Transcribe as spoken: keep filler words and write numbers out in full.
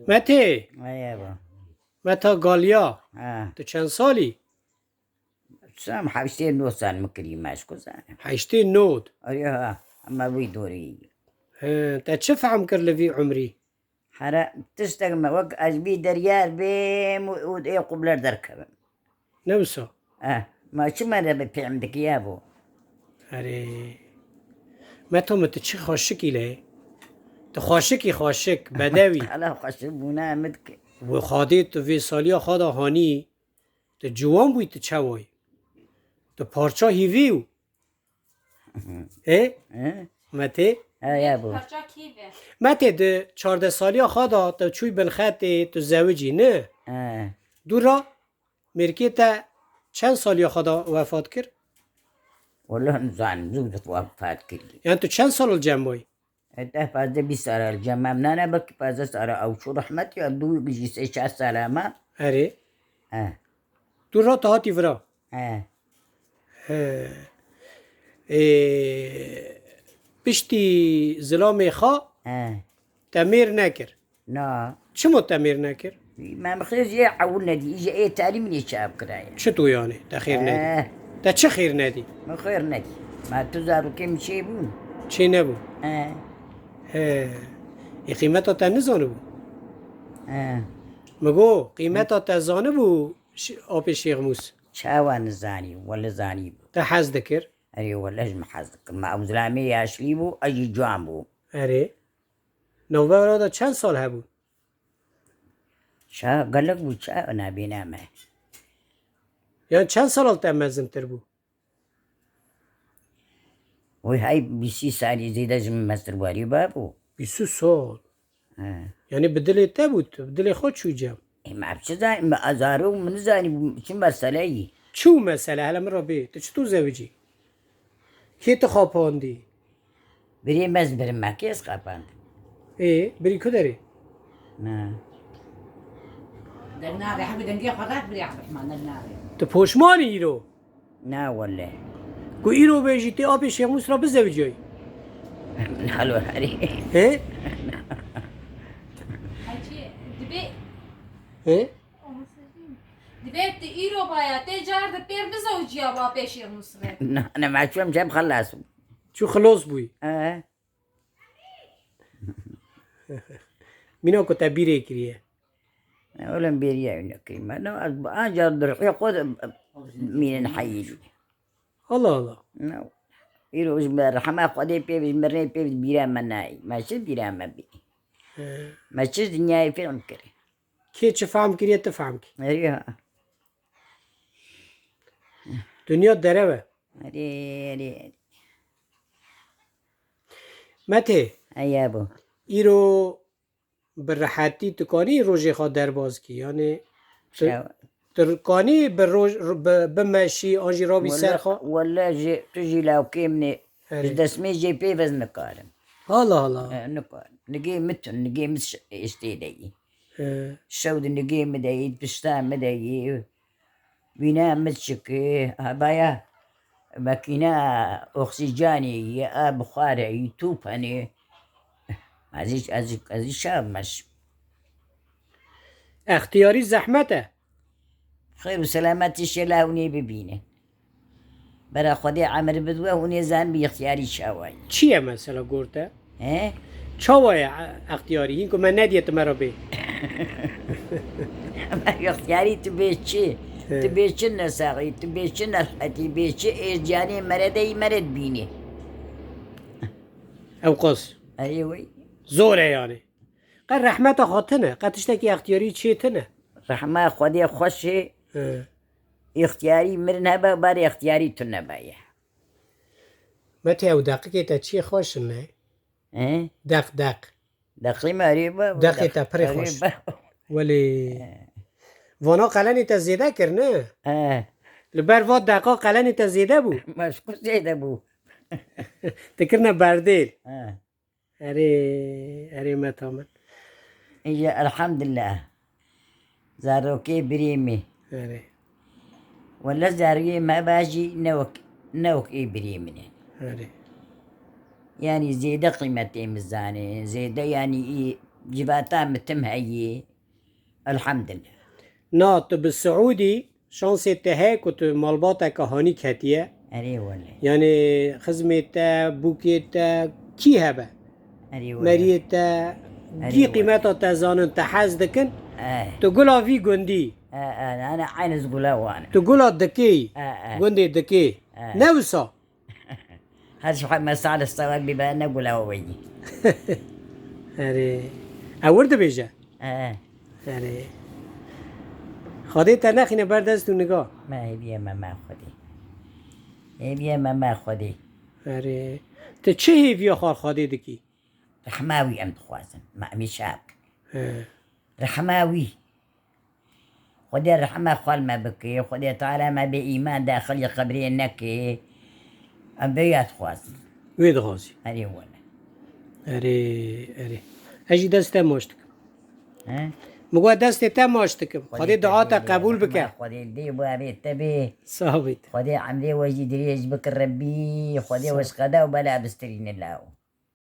Metê, Aya ba. Meta Galiya, Ha. Tu çend salî? Sam heştê nod sal min kirî meşku zanim. Heştê nod. Arê ha, ama wî dorî. He, te çi fehm kir li vî umrî? Here tiştek me wek ez bî deryar bêm û, û ê qubler derkevim. Ne wisa? Eh, ma çi me de bi pêm dikiye bû? Erê. Meto min tu çi xweşikî lê? Tu xweşikî xweşik, bedewî. Hala xweşik bûna min dike. Wi Xadê tu vê saliya xwe de hanî, tu ciwan bûyî tu çawa yî? Tu parça hîvî û. Ê? He? Metê? He, ya bû. Parça kî ve? Metê di çardeh saliya xwe de tu çûyî bin xetê, tu zewicî, ne? He. Dûra mêrkê te çend saliya xwe de wefat kir? Wele nizanim, zû di wefat kir. Yani tu çend sal li cem bûyî? E, deh, pazdeh, bîst sal li cem em nane, belkî pazdeh sal ew çû rehmet ya, dû jî sê çar sal ma. Erê. He. Tu rata hatî vira. He. He. Ê, piştî zilamê xwe He. Te mêr nekir. Na. Çima te mêr nekir? Me mixêr jê ewil nedî, îje ê talî min ê çav kiraye. Çi tu yani te xêr nedî? Eh. Te çi xêr nedî? Min xêr nedî. Ma tu zarokê min çê bûn? Çê nebûn. Eh. He. Ê qîmeta te nizanibû? Eh. Mi got, qîmeta te zanibû ş-, apê Şêx Mûs? Çawa nizanî? Wele zanîbû. Te hez dikir? Erê wele ji min hez dikir. Ma ew zilamê yaşlî bû, ez jî ciwan bû. Erê. Navbera de çend sal hebû? Ça gelek bû, ça nabîne me. Yan çend sal te mezintir bû? Wî hey bîsî salî zêde ji min mestir warî ba bû. Bîsî sal. He. Yani bi dilê te bû, tu bi dilê xwe çû cem. E, me çi zanî, me azaro min zanî, çi mesele yî? Çi mesele? Hele min re bê, tu çi tu zewicî? Kê tu xapandî? Birê me ez birim me, kê ez xapand? Ê, birî ku derê? Na. Dernavê, hebe dengê xwe rat birê Abdurrahman, dernavê. Tu poşmanî îro? Na wele. Ku îro bêjî tê apê Şêx Mûs re bizewiciyayî? Na lo herî. He? Hecî, dibê He? Dibê tu îro baya, tê car de pêr bizewiciya ba pê Şêx Mûs re. Na, ne, ma çûm cem xelas bû. Çû xilos bûyî. He. Mîna ku te bîrê kiriye. Ne, oğlum bêriya wî nekirî. Me ne, ez anca di ruhê xwe de mînin heyî bî. Allah Allah. Ne. Îro ji me rehma Xwedê pê bî, ji mirinê pê bî, bîra me nayî. Me çi bîra me bî? He. Me çi dinyayê fêm kir? Kê çi fehm kiriye, tu fehm kir. Erê ha. Dinya derew e. Erê, erê, erê. Metê. Eya bû. Îro bi rehetî tu kanî rojê xwe derbaz kî? Yani tu, Şew. Tu kanî bi roj, bi, bimeşî an jî rabî ser xwe? Wele, wele jê, tu jî lawkê min ê. Erê. Ji destmê jê pê vez nikarim. Hala hala. E, nikarim. Nigê min tun, nigê min ş-, êştê de yî. He. Şew di nigê min de yî, di pişta min de yî. Wîna min çikê, hebaya makîna oksîjanê yî, a bixware yî, tûp henê. Ez î, ez î, ez î şav meş. Extiyarî zehmet e. Xêr û selametî şêla hûnê bibînin. Bera Xwedê emir bidwe, hûnê zan bi ixtiyarî çawa ye. Çi ye mesela gor te? He? Çawa ye e-, extiyarî? Hîn ku me nediye tu me re bê. Ixtiyarî tu bê çi? He. Tu bê çi nesaxî? Tu bê çi nerhetî? Bê çi ê canê mere de yî mere dibînî? Ew qas. Erê wî. Zor e yani. Qe rehmeta xwe tine, qe tiştekî extiyarî çê tine. Rehma Xwedê xweş e. He. Îxtiyarî mirin hebe, barê îxtiyarî tune be ye. Metê ew deqikê te çiyê xweş in ne? He? Deq, deq. Deqê me erê be, Deqê deq-, te pirê erê xweş. Be. Welê He. Vana qelenê te zêde kir ne? He. Li ber va deqa qelenê te zêde bû. Meşku zêde bû. Te kirine berdêl. He. Erê, erê meta min. Îje elhamdulillah. Zarokê birê min. Erê. Wele zarokê me ba jî ne wek, ne wek ê birê min in. Erê. Yanî zêde qîmetê min zanin. Zêde yanî î Civata min tim heyî. Elhamdulillah. Na, tu bi Siûdî şansê te heye ku tu malbateke hanî ketiye. Erê wele. Yanî xizmê te, bûkê te, kî hebe? Erê wele. Meriyê te, Erê gî wele. Qîmeta te zanin, te hez dikin. Eh, Tu gula vî gundî, eh, eh, ana eynî gula wan. Tu gula dikê, Eh, eh. Gundê dikê. Eh. Ne wisa? Her ji Muhammed Salih Sewel bî be ne gula weyî. Erê. Ew wir dibêje. Eh, Erê. Xwedê te nexîne ber dest û niga. me hêviye me me Xwedê. Hêviye me me Xwedê. Erê. Tu çi hêviya xwe Xwedê dikî? Rehma wî em dixwazin. Me em ê şa bikin. He. Rehma wî. Xwedê rehma xwe li me bike. Xwedê Teala me bê îman daxilî qebrê neke. Em vê ya dixwazin. Wê dixwazî. Erê wele. Erê, erê. Ez jî dest te maç dikim. He? Min got destê te maç dikim. Xwedê dua te qebûl bike. Xwedê dê bu evê te bê. Sax bît. Xwedê emrê we jî dirêj bike Rebbî. Xwedê we ji qeda û bela bistirîne law.